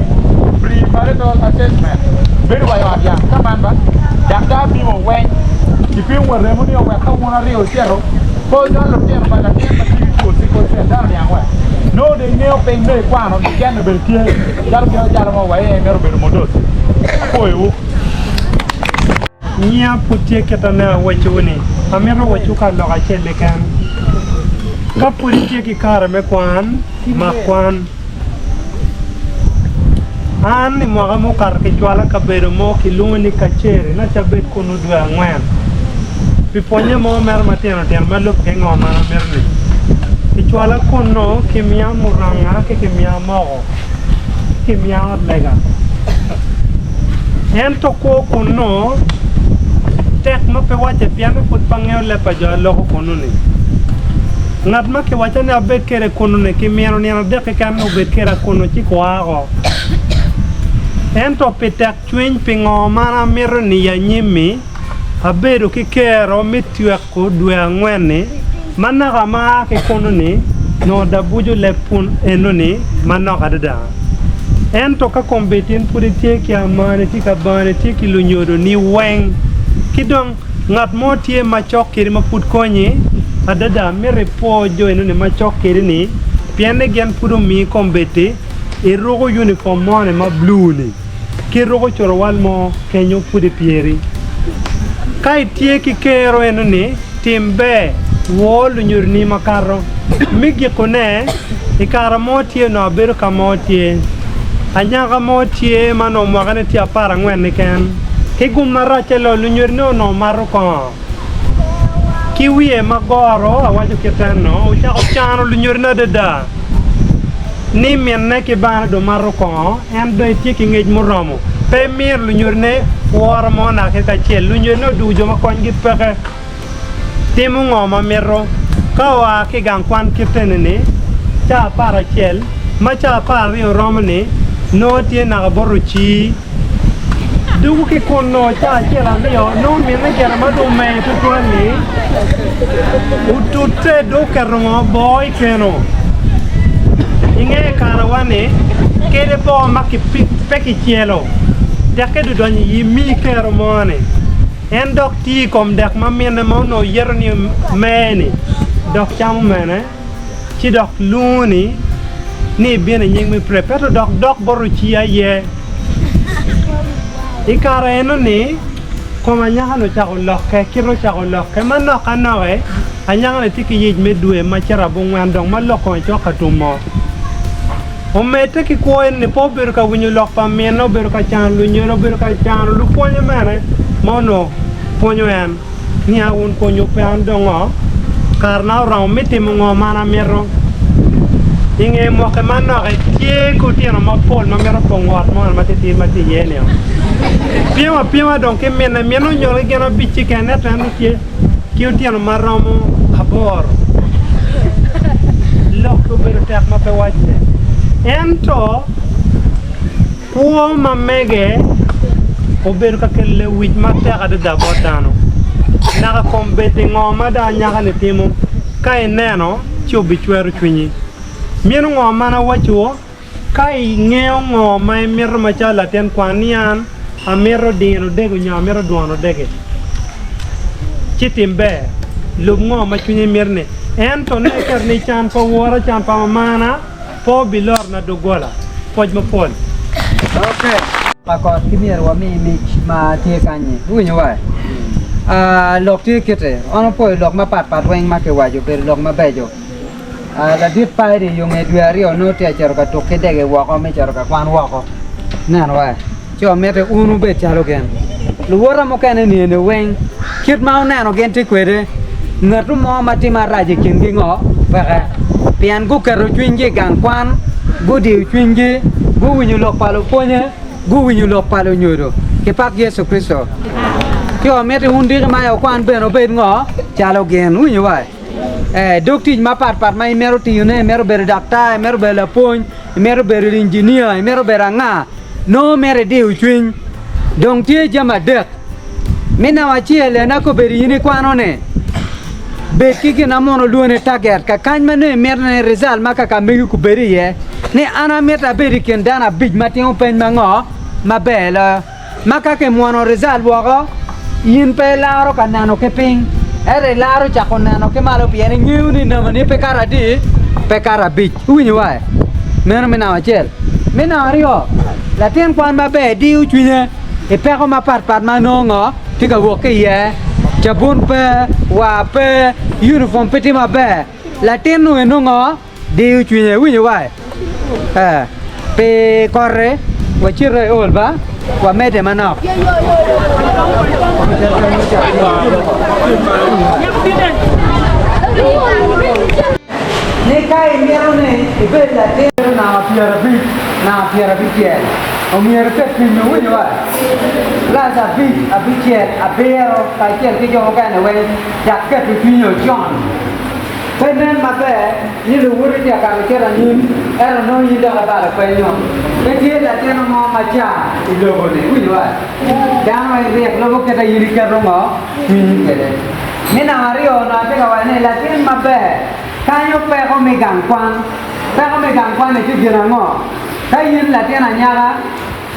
pre-marital assessment, bedo wa i ot yat. Ka man ba, daktar pimo weng, kipimo wa remo ni owek ka wun aryo wucito pe wunywalo lutino pa latin ma tye ki two sickle cell. Dano oniang wa. Nongo dong ingeyo piny dong ikwano cente bene tye. Calo gin acalo mo wa iye mito bedo modos. Apwoyowu. Nyiya pud tye kit ane awacciwu ni, amito wacciwu ka lok acel keken. Ka pud itye ki kare me kwan, mak kwan. An i mwaka mukato kicwala kabedo mo kilwongo ni Kaceri naca abed kunu dwe angwen pi pwonye mo mere matino tino ma lubbe ki ngo ma an amito ni. Kicwala kunu kimiya muranga ki kimiya moko. ki miya ot lega. Ento kwo kunnu tek ma pe wacce pien ni pud pe angeyo leb pa jo aloko kunnu-ni. Ngat ma kiwacca ni abed kwede kunnu-ni kimino nino adek keken ni obed kweda kunnu ci kwako. Ento pi tekcwiny pi ngo ma an amito ni i anyim-mi, abedo ki kero me tyeko Ko dwe angwen-ni, ma naka ma aa ki kunnu-ni, nongo dabuco leb pun eno-ni manok adada. Ento ka kombeddi in pud itye ki amani, itye ki abani, itye ki lunyodoni weng, ki dong ngat mo tye macok kedi ma pud konyi, adada mito ipwo jo eno-ni macok kedi-ni, pien ni gin pud omiyi kombeddi iruko uniform mo-ni ma blue-ni. Ki ruko curuwal mo kenyo pud i pyeri. Ka itye ki kero eno ni, tim ber, wor lunyodoni makato. Me gikone, i kare mo tye onongo abedo ka mo tye anyaka mo tye ma onongo mwakane tye aparangwen keken. Ki gum maracce loyo, lunyodone onongo mato kongo. Ki wiye ma goro, awaco kit eno, ocako cano lunyodone adada ni minne ki bane dong mato kongo. En dong etye ki ngec muromo. Pe emito lunyodone woro mo naka kacel. Lunyodone odwogo jo ma konygi peke. Timo ngo ma mito? Ka oa ki i gang kwan kit eni-ni, ca aparacel, ma ca apararyo romo-ni, nongo tye naka bot ocii. Dugo ki kunnu ca acel aryo, nongo minne gire ma dong omer tutwal-li, otute dong oketo ngo boo i keno. I nge karawa-ni, kede boo ma pe kicelo, tekke dong donyo i imi kero mo-ni. En dok tiyo i kom dek ma minne ma onongo yeto ni mer-ni dok camo mene, ci dok lwongo-ni ni ibino i nying me prep, ento dok dok bot ocii aye. I kare eno-ni, kom anyaka-ni ocako lokke, kite ocako lokke manok anoke, anyaka-ni tye ki yic me dwe ma cito abongwen dong ma lok kome cok ka tumo. Omedde ki kwo eno-ni pe obedo ka winyo lok pa minne, obedo ka cano lunyodo, obedo ka cano lupwonye mene ma onongo pwonyo en. Nia wun konyo pe an dongo, karena oromo me timo ngo ma an amito. I nge mwaki manok, etye ki otino mapol ma mito pongo ot mo matitidi ma tye iye-ni. Pyem apyema dong ki minne, minne onywalo ki gin abic-ci keken ento en tye ki otino ma romo aboro. Lok obedo tek ma pe wacce. Ento. Kwo ma mege obedo ka kelo lewic matek adada bot dano. Naka kombeddi ngo ma dong anyaka-ni timo? Ka ineno, ci obicwero cwinyi. Meno ngo ma an awacciwu? Ka ingeyo ngo ma imito macalo latin kwan ni an amito dino dege nyo amito dwono dege, ci tim ber. Lub ngo ma cwinyi mito-ni. Ento ne iketo ni can pa wora, can pa mamana, Pe wubilorona doggola pwoc mapol. Ok. Pa kot ki myero wami mic ma tye kanyi. Iwinyo wa? Ah, lok tye kite. An opwoyo lok mapat pat weng ma kiwaco obedo lok mabeco. Ah, ladit Paidi yo nge dwe aryo nongo tye acito ka tuk ki dege woko me cito ka kwan woko. Ineno wa? Ci wamiti un wubed calo gin. Luwota mukene ni eni weng, kit ma wuneno gin tye kwede, ngat mo ma timo arac i kingi ngo? Peke. Pien guketo cwinygi i gang kwan, gudiyo cwinygi, guwinyo lok pa lupwonye, guwinyo lok pa lunyodo. Kipak Yecu Kricito. Ci wamiti wun diki ma i okwan bene wubed ngo? Calo gin. Wuwinyo wa? Ee, dog tic mapat pat ma imito tiyone, imito bedo daktar, imito bedo lapwony, imito bedo injinia, imito bedo anga, nongo myero idiyo cwiny. Dong tye jami adek. Me namba acel en aye kobedo in ikwano ni, bed ki gin ma muno lwongo ni target, kakany ma nongo imito ni result ma kaka megi kubed iye, ni an amito abed i kin dano abic ma timo peny ma ngo? Maber loyo. Ma ka kimwono rizal woko, in pe ilaro ka neno ki piny, ento ilaro cako neno ki malo pien ingeyo ni namani pe kato adi? Pe kato abic. Iwinyo wa? Meno me namba acel. Me namba aryo, latin kwan maber diyo cwinye i peko mapatpat ma nongo ngo tye ka wok ki iye, cabun pe, war pe, uniform pe tye maber. Latin-nu eno ngo? Diyo cwinye, iwinyo wa? Ee, pi koti wacito i ol ba, wamedde manok. Ni ka imito ni ibed latin namba pyerabic, namba pyerabicel, omyero iket cwinyi, iwinyo wa? Kilac abic, abicel, abiro, kacel ki jo mukene weng, dok keto cwinyi con. Pe nen maber ni luwoti tye ka kato cito anyim, ento nongo in dok ibalo penyo. Pe tye latin mo ma ca i lobo-ni. Iwinyo wa? Dano en ryek lubo kit a in iketo ngo cwinyi kwede. Me namba aryo onongo atye ka waco ni latin maber kanyo peko me gang kwan. Peko me gang kwan-ni tye gin ango? Ka in latin anyaka,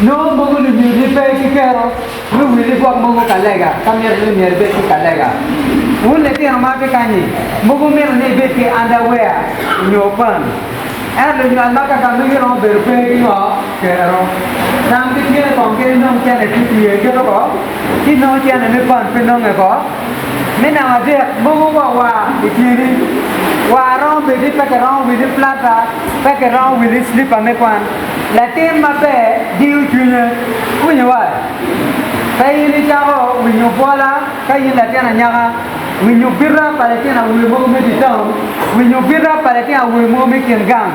Nongo mogo lunyodi pe ki kero me wili gwok mogo ka lega ka mito ni myero ibed ki ka lega. Wun litino ma tye kanyi, mogo mito ni ibed ki underwear nyo pan. Ento lunywal ma kaka megi romo bedo pe ki ngo? Kero. Tam gi tye kong gin inong cene PPA keto ko, ci nongo cene me pan pe nonge ko. Me namba adek, mogo wa war i tyeni. War romo bed ni pe kiromo wili plata, pe kiromo wili slipper me kwan. Latin maber diyo cwinye. Iwinyo wa? Pe in icako winyo bwola ka in latin anyaka, winyo bita pa litino awobe mogo me dye taun, winyo bita pa litino awobe mogo me kin gang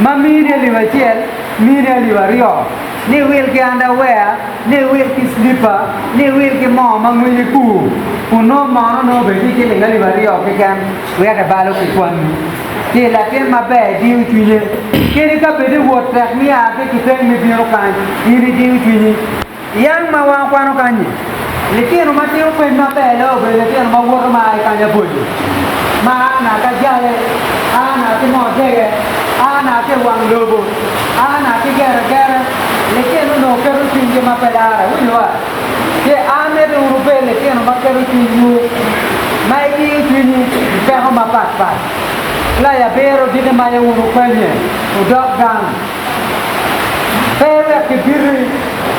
ma mini alip acel, mini alip aryo, ni iwil ki underwear, ni iwil ki slipper, ni iwil ki moo ma ngwece kur, kun nongo mono nongo bene tye ciling alip aryo keken wek ibalo ki kwanni. Ci latin maber diyo cwinye. Kadi ka bed ni wot tek me a ki kiteng me bino kany, in idiyo cwinyi. Yang ma wan wakwano kany-nyi, litino ma timo peny maber loyo obedo litino ma woto ma a i kany aboco, ma a na ka Jale, a na ki Moo Dege, a na ki i wang lobo, a na ki Geregere. Litino onongo keto cwinygi ma pe larre. Iwinyo wa? Ci an miti wun wubed litino ma keto cwinywu, ma idiyo cwinyi i peko mapatpat. Kilaya abiro diki mayo wun wupenye, wudok gang. Pe iwek kibiti,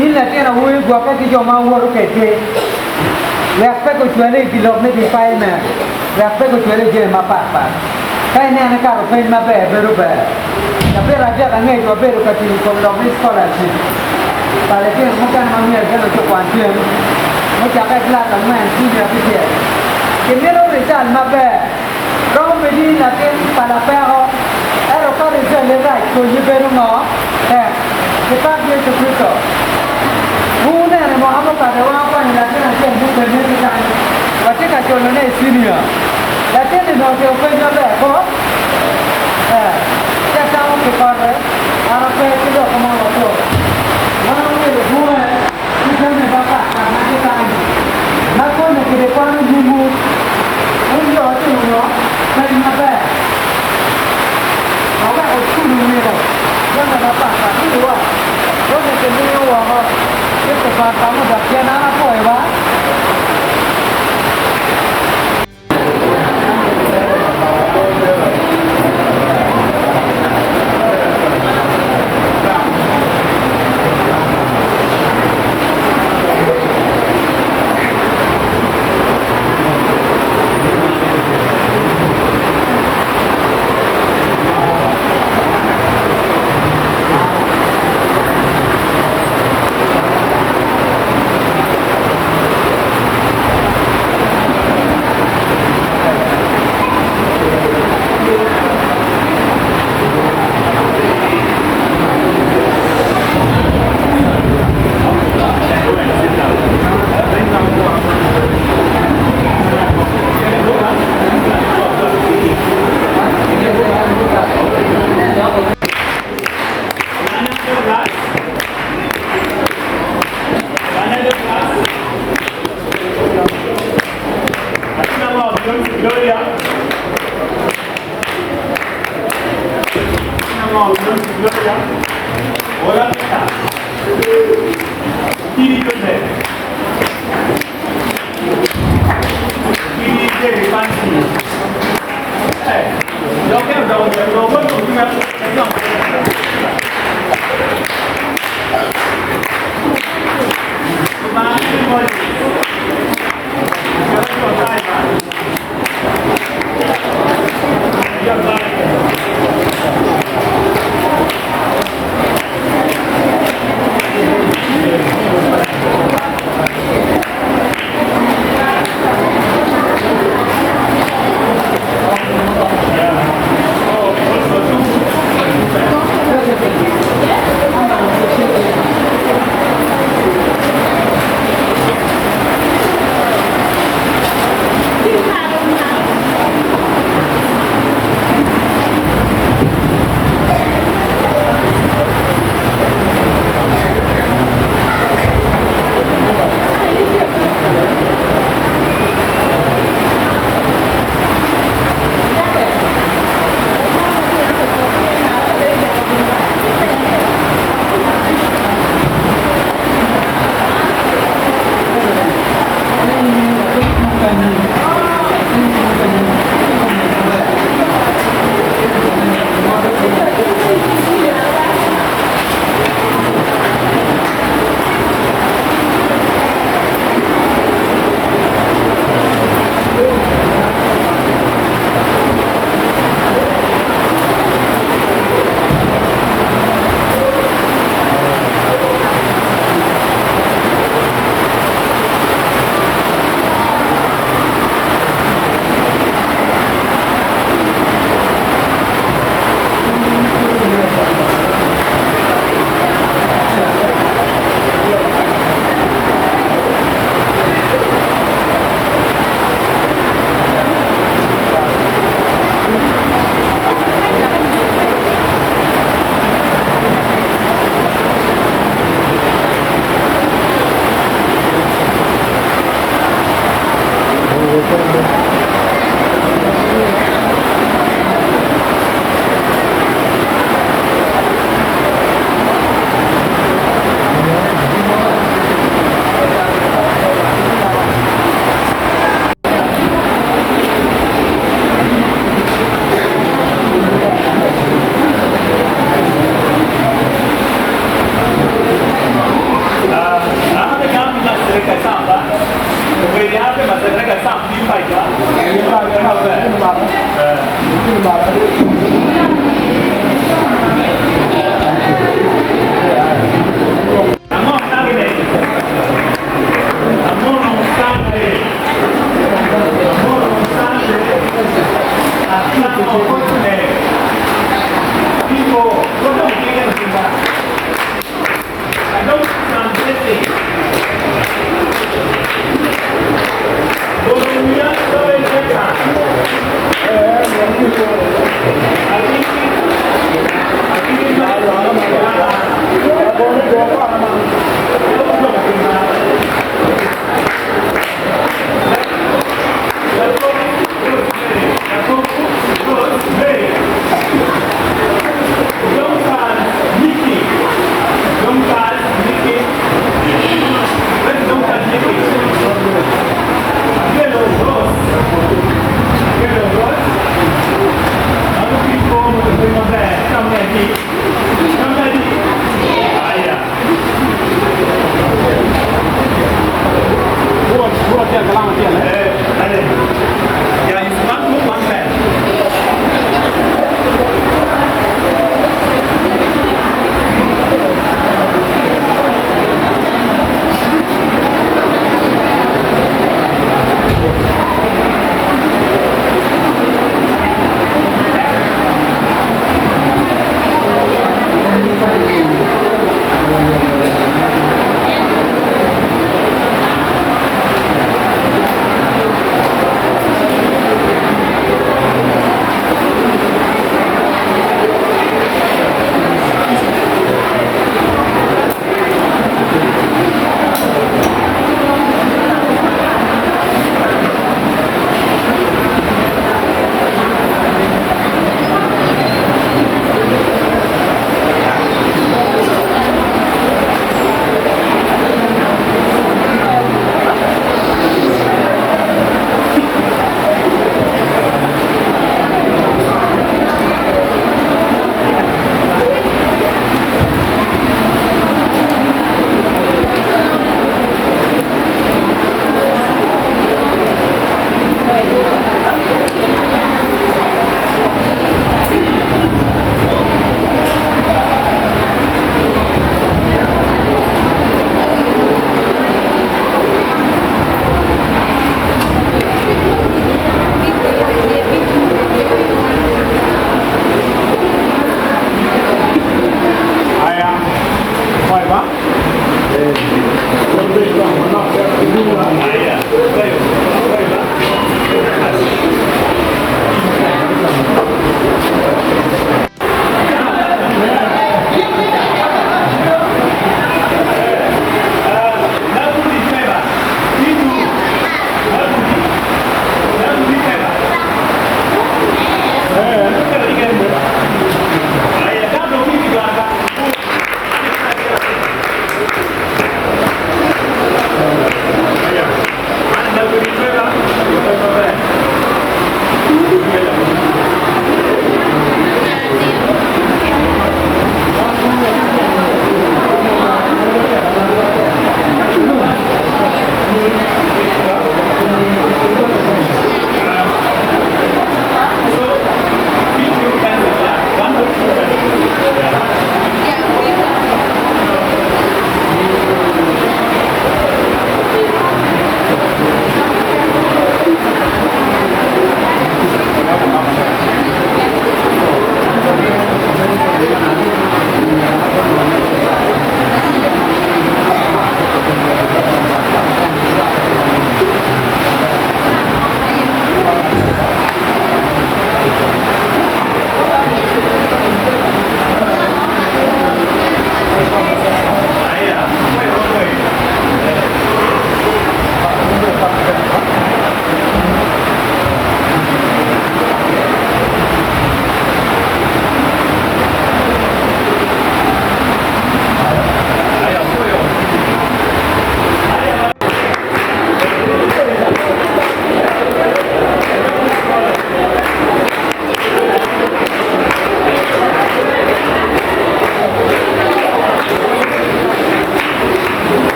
in latin awobi gwokke ki jo ma wuwoto kwedgi, wek pe gucwali i lok me defilement, wek pe gucwali i jami mapatpat. Ka ineno ikato peny maber, bedo ber. Cabit adek angec wabedo ka tic i kom lok me scholarship pa litino mukene ma myero gin ocukwan cen mucakke i kilac angwen, junior ki tyek. Kimito rical maber. Romo bed ni latin pa lapeko, ento ka rijalle rac konyi bedo ngo? Tek. Ki pak Yecu Kricito. Wun wuneno i mwaka mukato wan wakwanyo latin acel mukene ki kany, watye ka culone i cinia. Latin-ni onongo otimo peny maber, ko? Ee. Ci atamo pi kote, an ape ki lok mo mapol. Wan wawilo bunge ki jami mapat pat ma tye kany, ma konyo kede kwano nyimwu. Wun jo otimo ngo? Peny maber. Waweko cul omito jami mapat pat. Ni wa, jami kimiyo woko ci kupat kamo dok cen an apwoyo ba.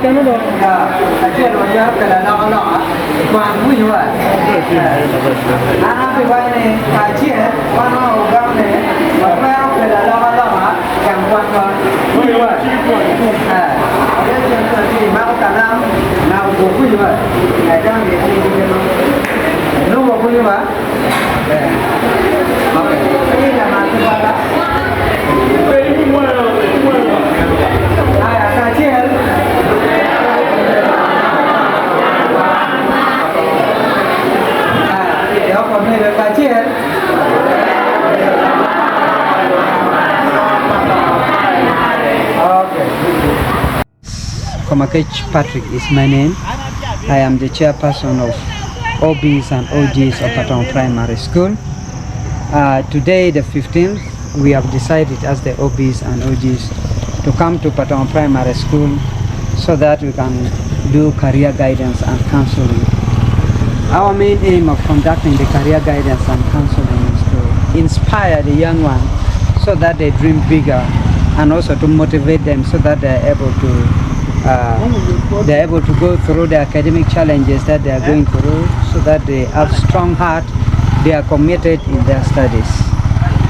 Acel watwero kelo alokaloka i kwan winyo wa. An abiwaco ni kacel wan ma wugamo ni watwero kelo alokaloka i gang kwanwa. Winyo wa. Acel tye mako kalam mako buk winyo wa. Dano gitye keno. Nongo winyo wa. Komakech Patrick is my name. I am the chairperson of OBs and OGs of Patong Primary School. Today, the 15th, we have decided as the OBs and OGs to come to Patong Primary School so that we can do career guidance and counseling. Our main aim of conducting the career guidance and counseling is to inspire the young ones so that they dream bigger, and also to motivate them so that they're able to they're able to go through the academic challenges that they are going through, so that they have strong heart, they are committed in their studies.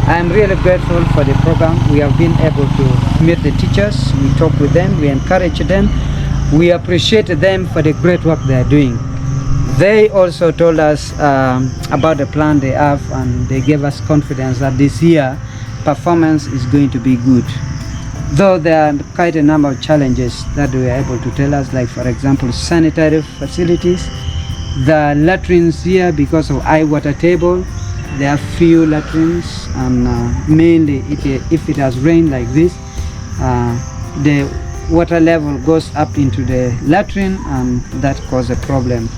I am really grateful for the program. We have been able to meet the teachers, we talk with them, we encourage them, we appreciate them for the great work they are doing. They also told us about the plan they have, and they gave us confidence that this year performance is going to be good. Though there are quite a number of challenges that they were able to tell us, like for example sanitary facilities, the latrines here, because of high water table, there are few latrines, and mainly if it has rained like this, the water level goes up into the latrine, and that causes a problem.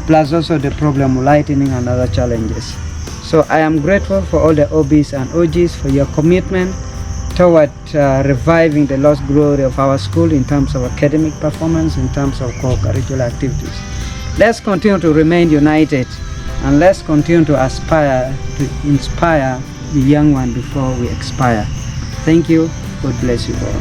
Plus also the problem of lightning and other challenges. So I am grateful for all the OBs and OGs for your commitment toward reviving the lost glory of our school in terms of academic performance, in terms of co-curricular activities. Let's continue to remain united, and let's continue to aspire to inspire the young one before we expire. Thank you. God bless you all.